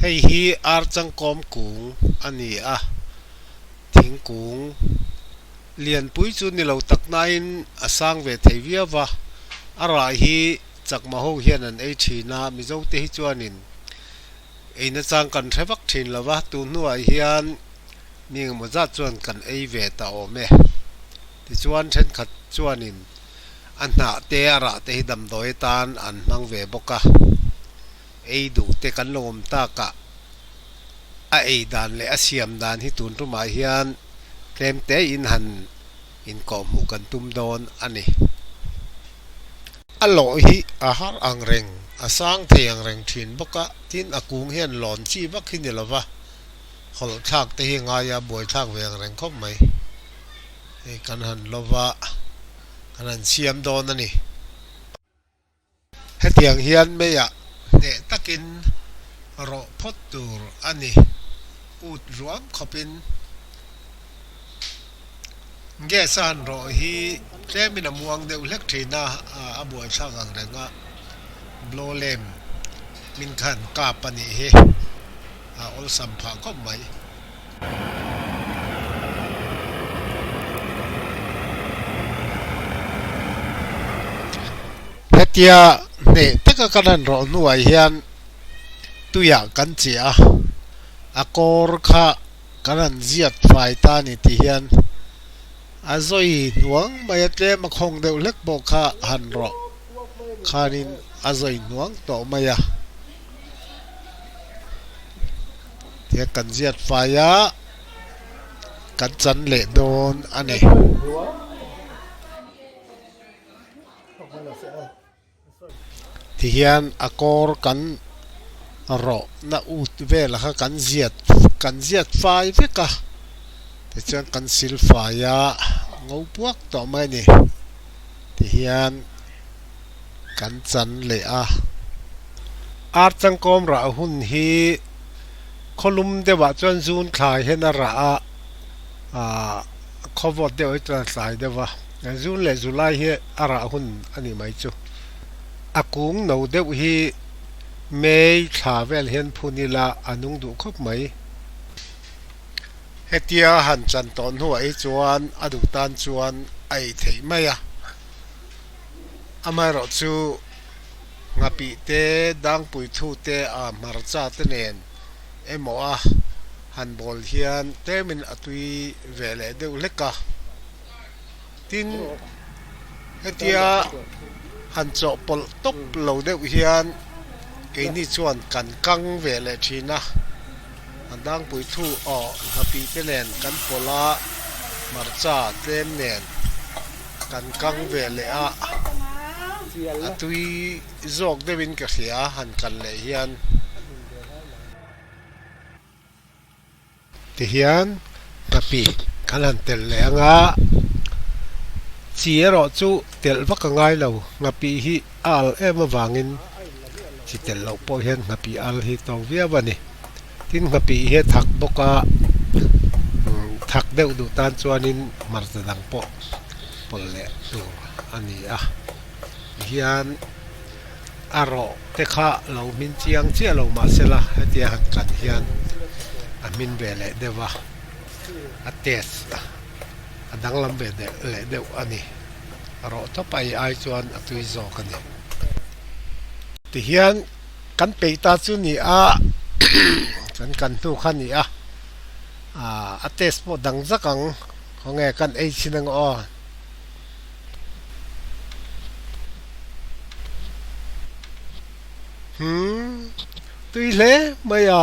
Hei hi ar changkawm kung a ni a, thingkung lianpui chu ni lo tak nain a sang ve thei viau va, a rah hi chakma ho hian an ei thin a, Mizo te hi chuanin ei nachang kan hre vak thin lo va, tun hnuah hian mi engemaw zat chuan kan ei ve ta awm e. Tichuan thenkhat chuanin a hnah te a rah te hi damdawi atan an hmang ve bawk a, ei duh te kan lo awm takah a ei dan leh a siam dan hi tun tumah hian tlem te in han inkawhhmuh kan tum dawn a ni. A lawh hi a har ang reng, a sang thei ang reng thin bawk a, tin a kung hian lawn chi vak hi ni lova, hawlh thlak te hi ngaia buaithlak ve ang reng khawp mai. Hei kan han lova kan han siam dawn a ni. Hetiang hian meiah hneh takin rawh phawt tur a ni. Ut ruam khawpin gas a han rawh hi tlemin a muang deuh hlek thin a, a buaithlak ang reng a, blow lem min khan kap a nih hi a awlsam phah khawp mai. Hetia hneh taka kan han rawh hnuah hian tuiah kan chiah a, a kawr kha kan han ziat fai ta a ni tih hian a zawi hnuang mai a, tlem a khawng deuh hlek pawh kha han rawh khanin a zawi hnuang tawh mai a. Tia kan ziat fai a, kan chan leh dawn a ni. Tihian a kawr kan rawh na ut vel kha kan ziat kan ziat fai vek a, tichuan kan sil fai a ngo puak tawh mai a ni. Tihian. Kan chan leh a. Ar changkawm rah hun hi khawlum deuhah chuan zun thlai hian a rah a, aah khawvawt deuh hi chuan a tlai deuh va. Zun leh July hi a rah hun a ni mai chu. A kung no deuh hi May thla vel hian phun ila a nung duh khawp mai. Hetia han chan tawh hnuah hi chuan a duh tan chuan a ei theih mai a. Amaherawh chu nghapih te, dangpui thu te, a hmarcha te nen emaw a han bawl hian tlemin a tui ve leh deuh hlek a. Tin, hetia han chawhpawlh tawp lo deuh hian keini chuan kan kang ve leh thin a. A dangpui thu aw nghapih te nen kan pawlh a, hmarcha tlem nen kan kang ve leh a, a tui zawk deuhin ka hria han kal leh hian. Tihian nghapih kan han telh leh ang a, chi erawh chu telh vak a ngai lo, nghapih hi a al em avangin chi telh loh pawh hian nghapih al hi tawk viau a ni. Tin nghapih hi a thak bawk a, thak deuh duh tan chuanin hmarcha dang pawh pawlh leh tur a ni a, tihian a rawh te kha lo hmin chiang chiah lo mahsela hetia han kan hian a hmin ve leh deuh a, a taste a danglam ve leh deuh a ni. Rawh tawp ai ai chuan a tui zawk a ni. Tihian kan peih ta chu ni a, kan kan hnu kha ni a, a taste pawh dang zak ang, khawnge kan ei chhin ang aw. Umm tui hle mai a.